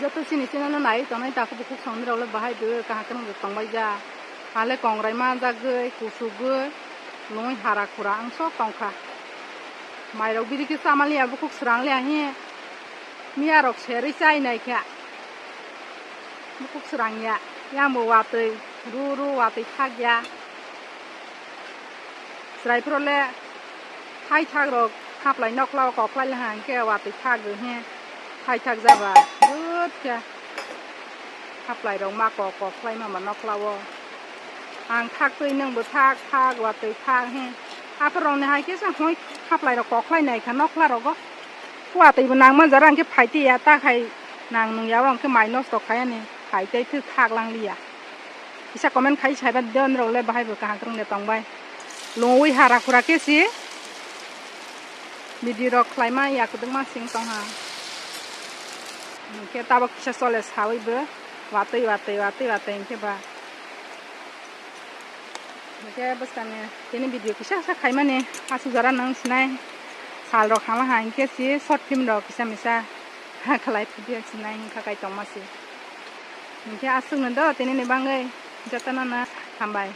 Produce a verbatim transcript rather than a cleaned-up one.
Joto chini channel no nai tongnai takhuk bukhuk songni rok le bahai bo kaham kwrwng rok tongbai ja. Ale kongrai manjagwi, kusugwi, nungwi hara khura ang sok tongkha. Mai rok bidi khe chamaliya bukhuk swrang liya hi. Miya rok serwi chai nai kha. Bukhuk swrang ya. Yang bo watwi ru ru watwi thak ya. Chwrai phuru le thaithak rok haplai nokla o koklai le hang khe watwi thak rw he thaithak jaba rwt khe haplai rok ma kok koklai ma ma nokla o ang thak twi nwng bo thak thak watwi thak he aphuru rok ni hai khe sa hoi haplai rok koklai nai kha nokla rogo watwi bo nang man jara hwnkhe phai twi ya ta khai nang nung ya o hwnkhe mai nosto khai ani phai tei thak lang li ya. Kisa comment khai saiba de norok le bahai bo kaham kwrwng de tongbai. Lungwi hara khura khe si video rok khlaima ya kwdwkma sing tongha. Hinkhe tabok kisa chole sawi bo watwi watwi watwi watwi hinkhe ba. Hinkhe bwskangni tini video kisa sa khaimani aswk jora nang sinai sal rok hangla ha hinkhe si short film rok kisa misa khlai video sinai hinkha kai tongma si. Hinkhe aswkno do tinini bagwi jotono no hambai.